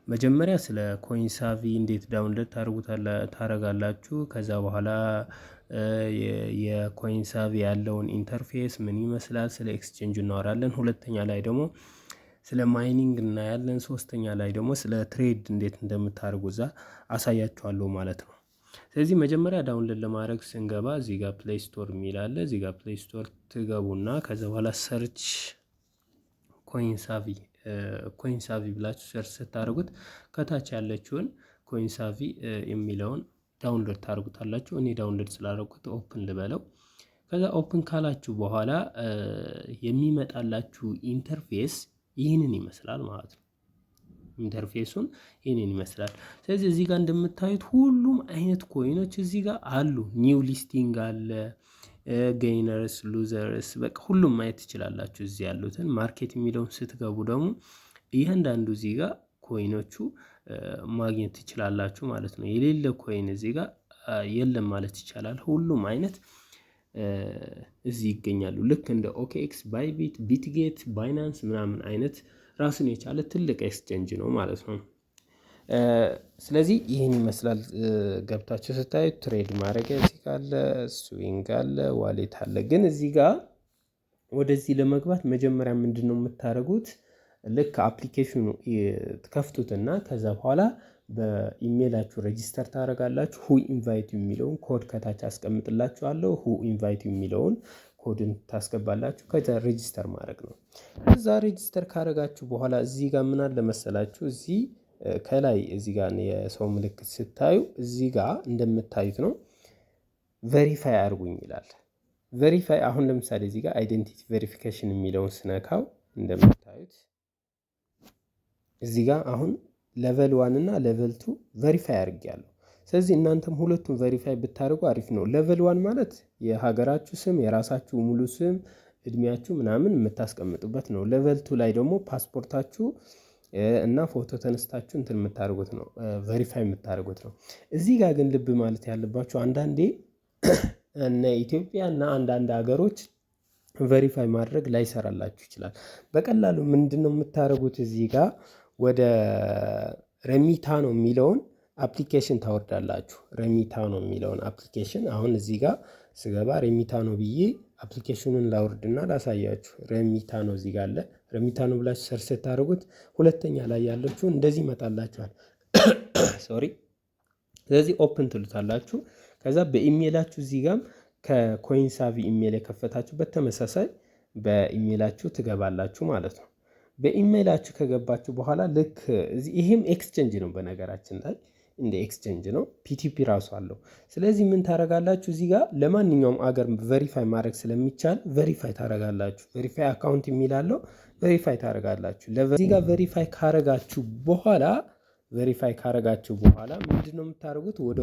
መጀመሪያ ስለ Coinsavi እንዴት download ታደርጋላችሁ፣ ከዛ በኋላ የ Coinsavi ያለውን interface ምን ይመስላል፣ ስለ exchange እናወራለን። ሁለተኛ ላይ ደግሞ ስለ mining እናያለን። ሶስተኛ ላይ ደግሞ ስለ trade እንዴት እንደምታደርጉ እዛ አሳያችኋለሁ ማለት ነው። ስለዚህ መጀመሪያ download ለማድረግ ስንገባ እዚህ ጋር Play Store የሚል አለ። እዚህ ጋር Play Store ትገቡና ከዛ በኋላ search Coinsavi፣ Coinsavi ብላችሁ search ስታደርጉት ከታች ያለችውን Coinsavi የሚለውን download ታደርጉታላችሁ። እኔ download ስላደረኩት open ልበለው። ከዛ open ካላችሁ በኋላ የሚመጣላችሁ interface ይህንን ይመስላል ማለት ነው። Interface ኡን ይህንን ይመስላል። ስለዚህ እዚህ ጋር እንደምታዩት ሁሉም አይነት coin ኦች እዚህ ጋር አሉ። New listing አለ፣ gainers፣ losers፣ በቃ ሁሉም ማየት ትችላላችሁ። እዚህ ያሉትን market የሚለውን ስትገቡ ደግሞ እያንዳንዱ እዚህ ጋር coin ኦቹ ማግኘት ትችላላችሁ ማለት ነው። የሌለ coin እዚህ ጋር የለም ማለት ይቻላል። ሁሉም አይነት እዚህ ይገኛሉ። ልክ እንደ OKX፣ Bybit፣ Bitget፣ Binance ምናምን አይነት ራሱን የቻለ ትልቅ exchange ነው ማለት ነው። ስለዚህ ይህን ይመስላል። ገብታችሁ ስታዩ trade ማድረጊያ እዚህ ጋር አለ፣ swing አለ፣ wallet አለ። ግን እዚህ ጋር ወደዚህ ለመግባት መጀመሪያ ምንድን ነው የምታደርጉት? ልክ application ኑ ትከፍቱትና ከዛ በኋላ በኢሜይላችሁ register ታደርጋላችሁ። Who invite የሚለውን ኮድ ከታች አስቀምጥላችኋለሁ። Who invite የሚለውን ኮድን ታስገባላችሁ። ከዛ register ማድረግ ነው። ከዛ register ካደረጋችሁ በኋላ እዚህ ጋር ምን አለ መሰላችሁ? እዚህ ከላይ እዚህ ጋር የሰው ምልክት ስታዩ እዚህ ጋር እንደምታዩት ነው። Verify አድርጉኝ ይላል። Verify አሁን ለምሳሌ እዚህ ጋር identity verification የሚለውን ስነካው እንደምታዩት እዚህ ጋር አሁን level one እና level two verify አድርጌያለሁ። ስለዚህ እናንተም ሁለቱን verify ብታደርጉ አሪፍ ነው። Level one ማለት የሀገራችሁ ስም፣ የራሳችሁ ሙሉ ስም፣ እድሜያችሁ ምናምን የምታስቀምጡበት ነው። Level two ላይ ደግሞ ፓስፖርታችሁ እና ፎቶ ተነስታችሁ እንትን የምታደርጉት ነው፣ verify የምታደርጉት ነው። እዚህ ጋር ግን ልብ ማለት ያለባችሁ አንዳንዴ እነ ኢትዮጵያ እና አንዳንድ ሀገሮች verify ማድረግ ላይሰራላችሁ ይችላል። በቀላሉ ምንድነው የምታደርጉት? እዚህ ጋር ወደ Remitano የሚለውን application ታወርዳላችሁ። Remitano የሚለውን application አሁን እዚህ ጋር ስገባ Remitano ብዬ application ኑን ላውርድና ላሳያችሁ። Remitano እዚህ ጋር አለ። Remitano ብላችሁ search ስታደርጉት ሁለተኛ ላይ ያለችው እንደዚህ ይመጣላችኋል። Sorry። ስለዚህ open ትሉታላችሁ። ከዛ በኢሜይላችሁ እዚህ ጋም ከ Coinsavi ኢሜይል የከፈታችሁበት ተመሳሳይ በኢሜይላችሁ ትገባላችሁ ማለት ነው። በኢሜይላችሁ ከገባችሁ በኋላ ልክ ይሄም exchange ነው፣ በነገራችን ላይ እንደ exchange ነው። P2P ራሱ አለው። ስለዚህ ምን ታረጋላችሁ? እዚህ ጋር ለማንኛውም አገር verify ማድረግ ስለሚቻል verify ታረጋላችሁ። Verify account የሚል አለው፣ verify ታረጋላችሁ። እዚህ ጋር verify ካረጋችሁ በኋላ ምንድን ነው የምታደርጉት? ወደ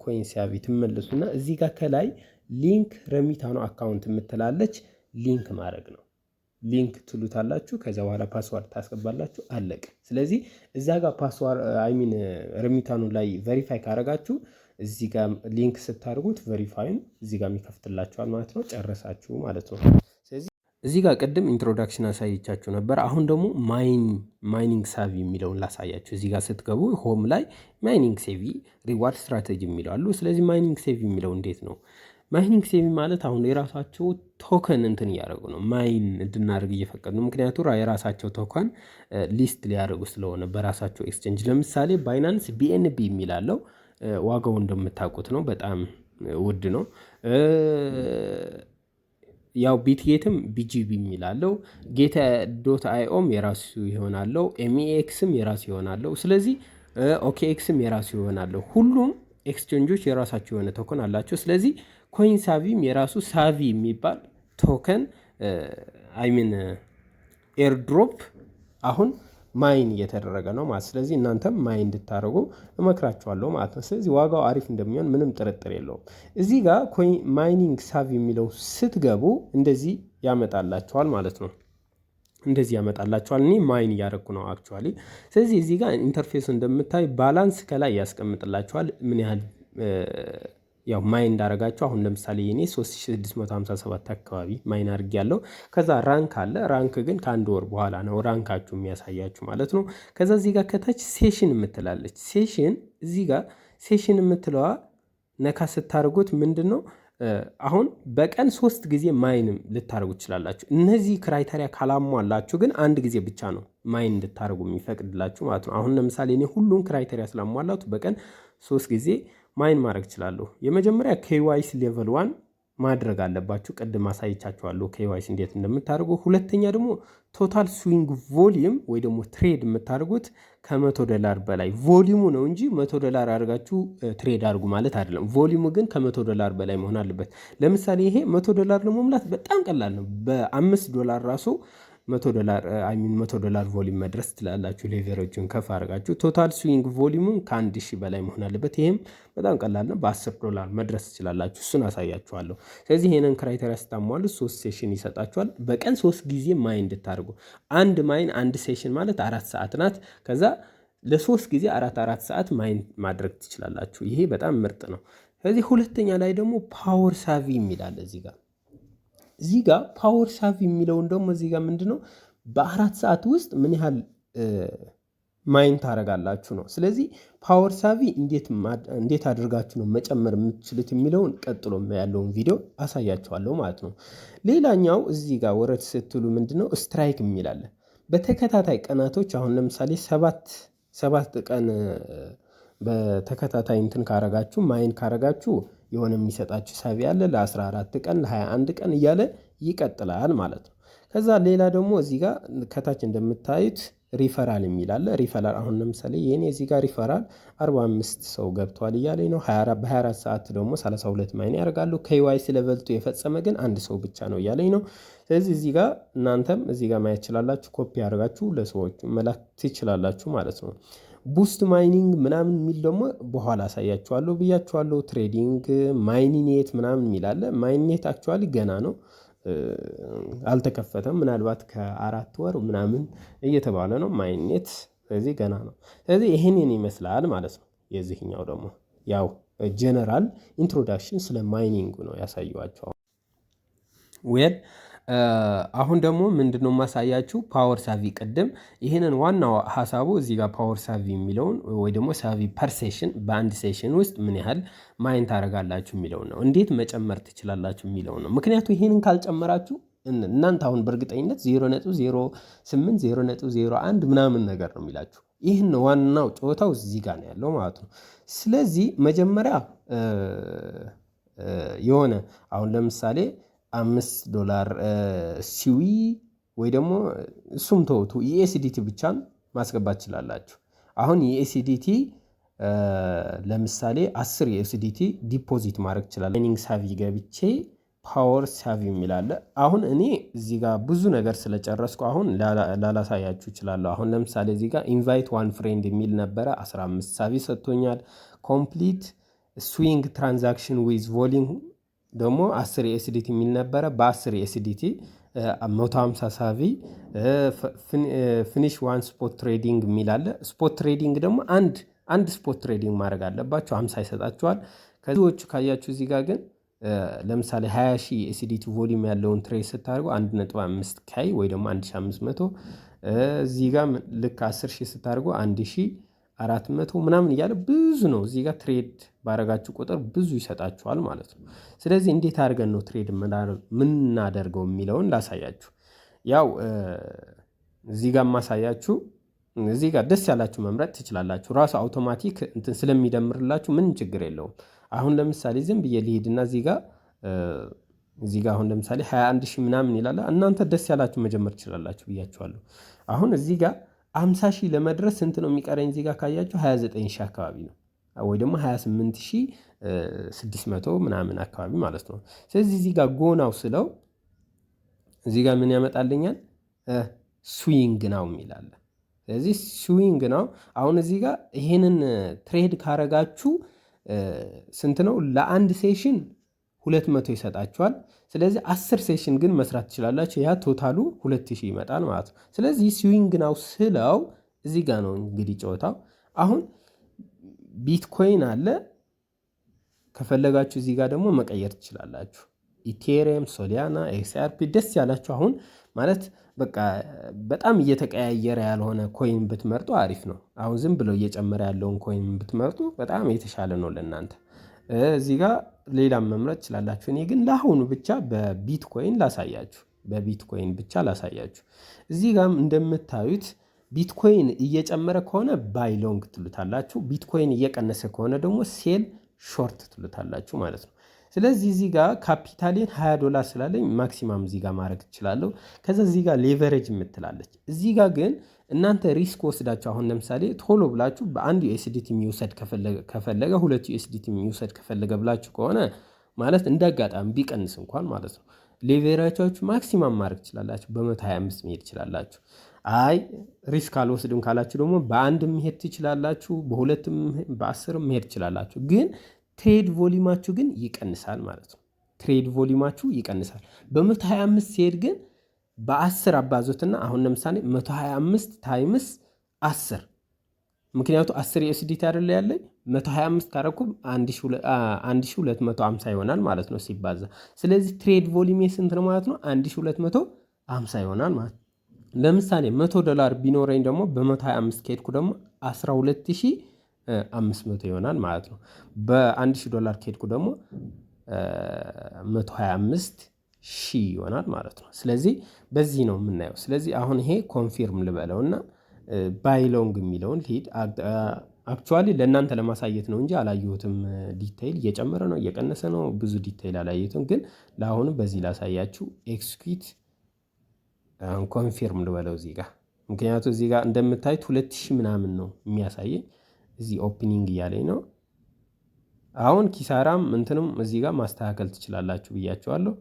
Coinsavi ትመለሱና እዚህ ጋር ከላይ link Remitano account የምትላለች link ማድረግ ነው። Link ትሉታላችሁ። ከዚያ በኋላ password ታስገባላችሁ። አለቀ። ስለዚህ እዛ ጋር password፣ I mean Remitano ላይ verify ካረጋችሁ እዚህ ጋር link ስታደርጉት verify ን እዚህ ጋር የሚከፍትላችኋል ማለት ነው። ጨረሳችሁ ማለት ነው። ስለዚህ እዚህ ጋር ቅድም introduction አሳይቻችሁ ነበር። አሁን ደግሞ mining savi የሚለውን ላሳያችሁ። እዚህ ጋር ስትገቡ home ላይ mining savi፣ reward strategy የሚለው አሉ። ስለዚህ mining savi የሚለው እንዴት ነው? Mining savi ማለት አሁን የራሳቸው token እንትን እያደረጉ ነው፣ mine እንድናደርግ እየፈቀዱ ነው። ምክንያቱ የራሳቸው token list ሊያደርጉ ስለሆነ በራሳቸው exchange። ለምሳሌ Binance BNB የሚል አለው። ዋጋው እንደምታውቁት ነው፣ በጣም ውድ ነው። ያው Bitget ም BGB የሚል አለው። Gate.io ም የራሱ ይሆናለው። MEXC ም የራሱ ይሆናለው። ስለዚህ OKX ም የራሱ ይሆናለው። ሁሉም ኤክስቼንጆች የራሳቸው የሆነ token አላቸው። ስለዚህ Coinsavi ም የራሱ Savi የሚባል token፣ I mean airdrop አሁን mine እየተደረገ ነው ማለት። ስለዚህ እናንተም mine እንድታደርጉ እመክራችኋለሁ ማለት ነው። ስለዚህ ዋጋው አሪፍ እንደሚሆን ምንም ጥርጥር የለውም። እዚህ ጋር mining savi የሚለው ስትገቡ እንደዚህ ያመጣላችኋል ማለት ነው። እንደዚህ ያመጣላችኋል። እኔ mine እያደረኩ ነው actually። ስለዚህ እዚህ ጋር interface ኡ እንደምታዩ balance ከላይ ያስቀምጥላችኋል፣ ምን ያህል ያው mine እንዳረጋችሁ፣ አሁን ለምሳሌ የኔ 3657 አካባቢ mine አድርጌያለሁ። ከዛ rank አለ። Rank ግን ከአንድ ወር በኋላ ነው rank ኣችሁ የሚያሳያችሁ ማለት ነው። ከዛ እዚህ ጋር ከታች session የምትላለች፣ session፣ እዚህ ጋር session የምትለዋ ነካ ስታደርጉት ምንድን ነው፣ አሁን በቀን ሶስት ጊዜ mine ልታደርጉ ትችላላችሁ። እነዚህ criteria ካላሟላችሁ ግን አንድ ጊዜ ብቻ ነው mine እንድታደርጉ የሚፈቅድላችሁ ማለት ነው። አሁን ለምሳሌ እኔ ሁሉም criteria ስላሟላሁት በቀን ሶስት ጊዜ mine ማድረግ እችላለሁ። የመጀመሪያ KYC level 1 ማድረግ አለባችሁ። ቅድም አሳይቻችኋለሁ KYC እንዴት እንደምታደርጉ። ሁለተኛ ደግሞ total swing volume ወይ ደግሞ trade የምታደርጉት ከ100 ዶላር በላይ፣ volume ኡ ነው እንጂ 100 ዶላር አድርጋችሁ trade አድርጉ ማለት አይደለም። Volume ኡ ግን ከ100 ዶላር በላይ መሆን አለበት። ለምሳሌ ይሄ 100 ዶላር ለመሙላት በጣም ቀላል ነው። በ5 ዶላር ራሱ 100 ዶላር፣ I mean፣ 100 ዶላር volume መድረስ ትችላላችሁ። Leverage ኡን ከፍ አድርጋችሁ total swing volume ኡን ከ1000 በላይ መሆን አለበት። ይሄም በጣም ቀላል ነው። በ10 ዶላር መድረስ ትችላላችሁ። እሱን አሳያችኋለሁ። ስለዚህ ይሄንን criteria ስታሟሉ ሶስት session ይሰጣችኋል። በቀን ሶስት ጊዜ mine እንድታደርጉ፣ አንድ mine፣ አንድ session ማለት 4 ሰዓት ናት። ከዛ ለሶስት ጊዜ አራት አራት ሰዓት mine ማድረግ ትችላላችሁ። ይሄ በጣም ምርጥ ነው። ስለዚህ ሁለተኛ ላይ ደግሞ power savvy የሚል አለ እዚህ ጋር። እዚህ ጋር power savvy የሚለውን ደግሞ እዚህ ጋር ምንድነው፣ በ4 ሰዓት ውስጥ ምን ያህል mine ታደርጋላችሁ ነው። ስለዚህ power savvy እንዴት አድርጋችሁ ነው መጨመር የምትችሉት የሚለውን ቀጥሎ ያለውን ቪዲዮ አሳያችኋለሁ ማለት ነው። ሌላኛው እዚህ ጋር ወረድ ስትሉ ምንድነው፣ streak የሚል አለ። በተከታታይ ቀናቶች፣ አሁን ለምሳሌ 7 7 ቀን በተከታታይ እንትን ካረጋችሁ፣ mine ካረጋችሁ የሆነ የሚሰጣችሁ savvy አለ። ለ14 ቀን፣ ለ21 ቀን እያለ ይቀጥላል ማለት ነው። ከዛ ሌላ ደግሞ እዚህ ጋር ከታች እንደምታዩት ሪፈራል የሚል አለ። ሪፈራል አሁን ለምሳሌ የኔ እዚህ ጋር ሪፈራል 45 ሰው ገብቷል እያለኝ ነው። በ24 ሰዓት ደግሞ 32 mine ያደርጋሉ። KYC level 2 የፈጸመ ግን አንድ ሰው ብቻ ነው እያለኝ ነው። ስለዚህ እዚህ ጋር እናንተም እዚህ ጋር ማየት ትችላላችሁ። ኮፒ አድርጋችሁ ለሰዎቹ መላክ ትችላላችሁ ማለት ነው። Boost mining ምናምን የሚል ደግሞ በኋላ አሳያችኋለሁ ብያችኋለሁ። Trading mainnet ምናምን የሚል አለ። Mainnet actually ገና ነው፣ አልተከፈተም። ምናልባት ከ4 ወር ምናምን እየተባለ ነው mainnet። ስለዚህ ገና ነው። ስለዚህ ይሄንን ይመስላል ማለት ነው። የዚህኛው ደግሞ ያው general introduction ስለ mining ነው ያሳየኋችሁ። Well፣ አሁን ደግሞ ምንድነው የማሳያችሁ፣ power savvy። ቅድም ይህንን ዋናው ሀሳቡ እዚህ ጋር power savvy የሚለውን ወይ ደግሞ savvy per session፣ በአንድ session ውስጥ ምን ያህል mine ታደርጋላችሁ የሚለውን ነው። እንዴት መጨመር ትችላላችሁ የሚለውን ነው። ምክንያቱ ይህንን ካልጨመራችሁ እናንተ አሁን በእርግጠኝነት 0.08፣ 0.01 ምናምን ነገር ነው የሚላችሁ። ይህን ዋናው ጨዋታው እዚህ ጋር ነው ያለው ማለት ነው። ስለዚህ መጀመሪያ የሆነ አሁን ለምሳሌ 5 ዶላር SUI ወይ ደግሞ እሱም ተውቱ፣ USDT ብቻን ማስገባት ትችላላችሁ። አሁን USDT ለምሳሌ 10 USDT deposit ማድረግ ትችላላችሁ። Mining savvy ገብቼ power savvy የሚል አለ። አሁን እኔ እዚህ ጋር ብዙ ነገር ስለጨረስኩ አሁን ላላሳያችሁ እችላለሁ። አሁን ለምሳሌ እዚህ ጋር invite one friend የሚል ነበረ፣ 15 savvy ሰጥቶኛል። Complete swing transaction with volume ደግሞ 10 USDT የሚል ነበረ፣ በ10 USDT 150 savvy። Finish one spot trading የሚል አለ። Spot trading ደግሞ አንድ አንድ spot trading ማድረግ አለባችሁ፣ 50 ይሰጣችኋል። ከዚዎቹ ካያችሁ እዚህ ጋር ግን ለምሳሌ 20 ሺህ USDT volume ያለውን trade ስታደርጉ 1.5 K ወይ ደግሞ 1500፣ እዚህ ጋር ልክ 10 ሺህ ስታደርጉ 1400 ምናምን እያለ ብዙ ነው። እዚህ ጋር trade ባረጋችሁ ቁጥር ብዙ ይሰጣችኋል ማለት ነው። ስለዚህ እንዴት አድርገን ነው trade ምናደርገው የሚለውን ላሳያችሁ። ያው እዚህ ጋር ማሳያችሁ፣ እዚህ ጋር ደስ ያላችሁ መምረጥ ትችላላችሁ። ራሱ አውቶማቲክ እንትን ስለሚደምርላችሁ ምንም ችግር የለውም። አሁን ለምሳሌ ዝም ብዬ ልሂድና እዚህ ጋር አሁን ለምሳሌ 21 ሺህ ምናምን ይላል። እናንተ ደስ ያላችሁ መጀመር ትችላላችሁ ብያችኋለሁ። አሁን እዚህ ጋር 50 ሺህ ለመድረስ ስንት ነው የሚቀረኝ? እዚህ ጋር ካያችሁ 29 ሺህ አካባቢ ነው ወይ ደግሞ 28,600 ምናምን አካባቢ ማለት ነው። ስለዚህ እዚህ ጋር go now ስለው እዚህ ጋር ምን ያመጣልኛል? Swing now የሚል አለ። ስለዚህ swing now አሁን እዚህ ጋር ይሄንን trade ካረጋችሁ ስንት ነው? ለአንድ session 200 ይሰጣችኋል። ስለዚህ 10 session ግን መስራት ትችላላችሁ። ያ total ኡ 2000 ይመጣል ማለት ነው። ስለዚህ swing now ስለው እዚህ ጋር ነው እንግዲህ ጨዋታው። አሁን ቢትኮይን አለ፣ ከፈለጋችሁ እዚህ ጋር ደግሞ መቀየር ትችላላችሁ። Ethereum፣ Solana፣ XRP ደስ ያላችሁ። አሁን ማለት በቃ በጣም እየተቀያየረ ያልሆነ coin ብትመርጡ አሪፍ ነው። አሁን ዝም ብሎ እየጨመረ ያለውን coin ብትመርጡ በጣም የተሻለ ነው ለእናንተ። እዚህ ጋር ሌላም መምረጥ ትችላላችሁ። እኔ ግን ለአሁኑ ብቻ በቢትኮይን ላሳያችሁ፣ በቢትኮይን ብቻ ላሳያችሁ። እዚህ ጋም እንደምታዩት ቢትኮይን እየጨመረ ከሆነ buy long ትሉታላችሁ። ቢትኮይን እየቀነሰ ከሆነ ደግሞ sell short ትሉታላችሁ ማለት ነው። ስለዚህ እዚህ ጋር ካፒታሌን 20 ዶላር ስላለኝ maximum እዚህ ጋር ማድረግ እችላለሁ። ከዛ እዚህ ጋር leverage የምትላለች፣ እዚህ ጋር ግን እናንተ risk ወስዳችሁ አሁን ለምሳሌ ቶሎ ብላችሁ በአንድ USDT የሚውሰድ ከፈለገ፣ 2 USDT የሚውሰድ ከፈለገ ብላችሁ ከሆነ፣ ማለት እንደ አጋጣሚ ቢቀንስ እንኳን ማለት ነው፣ leverage ኣችሁ maximum ማድረግ ትችላላችሁ። በ125 መሄድ ትችላላችሁ። አይ risk አልወስድም ካላችሁ ደግሞ በአንድ መሄድ ትችላላችሁ፣ በሁለትም በ10ም መሄድ ትችላላችሁ። ግን trade volume ኣችሁ ግን ይቀንሳል ማለት ነው። Trade volume ኣችሁ ይቀንሳል። በ125 ሲሄድ ግን በ10 አባዙትና አሁን ለምሳሌ 125 times 10፣ ምክንያቱ 10 USDT አይደለ ያለኝ? 125 ካረኩ 1250 ይሆናል ማለት ነው ሲባዛ። ስለዚህ trade volume ስንት ነው ማለት ነው? 1250 ይሆናል ማለት ነው። ለምሳሌ 100 ዶላር ቢኖረኝ ደግሞ በ125 ከሄድኩ ደግሞ 12,500 ይሆናል ማለት ነው። በ1000 ዶላር ከሄድኩ ደግሞ 125 ሺህ ይሆናል ማለት ነው። ስለዚህ በዚህ ነው የምናየው። ስለዚህ አሁን ይሄ confirm ልበለው እና buy long የሚለውን ልሂድ። Actually ለእናንተ ለማሳየት ነው እንጂ አላየሁትም። Detail እየጨመረ ነው እየቀነሰ ነው፣ ብዙ detail አላየሁትም። ግን ለአሁኑ በዚህ ላሳያችሁ። Execute፣ አሁን confirm ልበለው እዚህ ጋር፣ ምክንያቱ እዚህ ጋር እንደምታዩት 2000 ምናምን ነው የሚያሳየኝ። እዚህ opening እያለኝ ነው። አሁን ኪሳራም እንትንም እዚህ ጋር ማስተካከል ትችላላችሁ ብያችኋለሁ።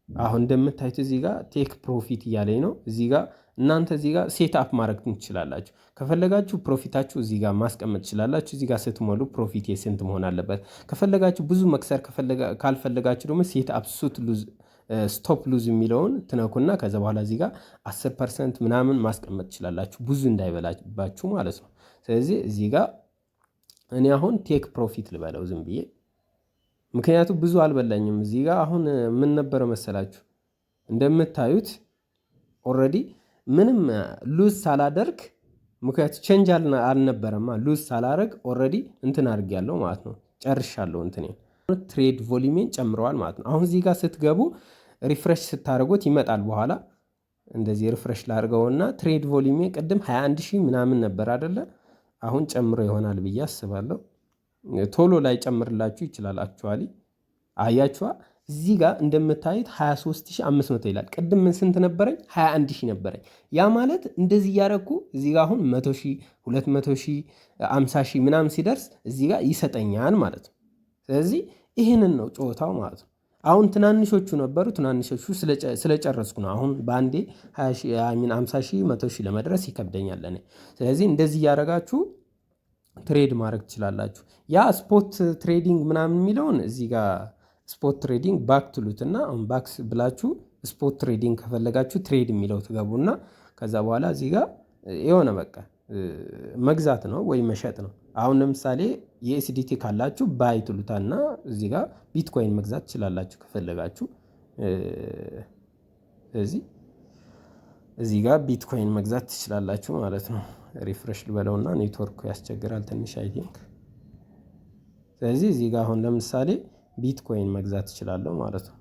አሁን እንደምታዩት እዚህ ጋር take profit እያለኝ ነው። እዚህ ጋር እናንተ እዚህ ጋር set up ማድረግ ትችላላችሁ። ከፈለጋችሁ profit ኣችሁ እዚህ ጋር ማስቀመጥ ትችላላችሁ። እዚህ ጋር ስትሞሉ profit የስንት መሆን አለበት። ከፈለጋችሁ፣ ብዙ መክሰር ካልፈለጋችሁ ደግሞ set up lose stop loss የሚለውን ትነኩና ከዛ በኋላ እዚህ ጋር 10% ምናምን ማስቀመጥ ትችላላችሁ፣ ብዙ እንዳይበላባችሁ ማለት ነው። ስለዚህ እዚህ ጋር እኔ አሁን take profit ልበለው ዝም ብዬ፣ ምክንያቱም ብዙ አልበላኝም። እዚህ ጋር አሁን ምን ነበረ መሰላችሁ? እንደምታዩት already ምንም lose ሳላደርግ፣ ምክንያቱ change አልነበረማ፣ lose ሳላደርግ already እንትን አድርጌያለሁ ማለት ነው። ጨርሻለሁ፣ እንትኔን trade volume ኤን ጨምረዋል ማለት ነው። አሁን እዚህ ጋር ስትገቡ refresh ስታደርጉት ይመጣል። በኋላ እንደዚህ refresh ላድርገውና trade volume ኤ ቅድም 21 ሺህ ምናምን ነበር አደለ? አሁን ጨምሮ ይሆናል ብዬ አስባለሁ። ቶሎ ላይ ጨምርላችሁ ይችላል። Actually አያችኋ፣ እዚህ ጋር እንደምታዩት 23,500 ይላል። ቅድም ምን ስንት ነበረኝ? 21 ሺህ ነበረኝ። ያ ማለት እንደዚህ እያረኩ እዚህ ጋር አሁን 100 ሺህ፣ 200 ሺህ፣ 50 ሺህ ምናምን ሲደርስ እዚህ ጋር ይሰጠኛል ማለት ነው። ስለዚህ ይህንን ነው ጨዋታው ማለት ነው። አሁን ትናንሾቹ ነበሩ። ትናንሾቹ ስለጨረስኩ ነው። አሁን በአንዴ 50 ሺህ፣ 100 ሺህ ለመድረስ ይከብደኛል ለእኔ። ስለዚህ እንደዚህ እያደረጋችሁ trade ማድረግ ትችላላችሁ። ያ spot trading ምናምን የሚለውን እዚህ ጋር spot trading back ትሉትና አሁን back ብላችሁ spot trading ከፈለጋችሁ trade የሚለው ትገቡና ከዛ በኋላ እዚህ ጋር የሆነ በቃ መግዛት ነው ወይ መሸጥ ነው። አሁን ለምሳሌ USDT ካላችሁ buy ትሉታና እዚህ ጋር ቢትኮይን መግዛት ትችላላችሁ ከፈለጋችሁ። ስለዚህ እዚህ ጋር ቢትኮይን መግዛት ትችላላችሁ ማለት ነው። Refresh ልበለውና ኔትወርኩ ያስቸግራል ትንሽ I think። ስለዚህ እዚህ ጋር አሁን ለምሳሌ ቢትኮይን መግዛት እችላለሁ ማለት ነው።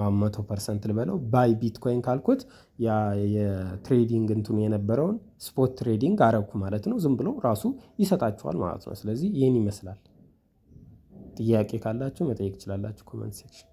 አሁን 100% ልበለው፣ buy Bitcoin ካልኩት ያ የ trading እንትኑ የነበረውን spot trading አረኩ ማለት ነው። ዝም ብሎ ራሱ ይሰጣችኋል ማለት ነው። ስለዚህ ይህን ይመስላል። ጥያቄ ካላችሁ መጠየቅ ትችላላችሁ comment section።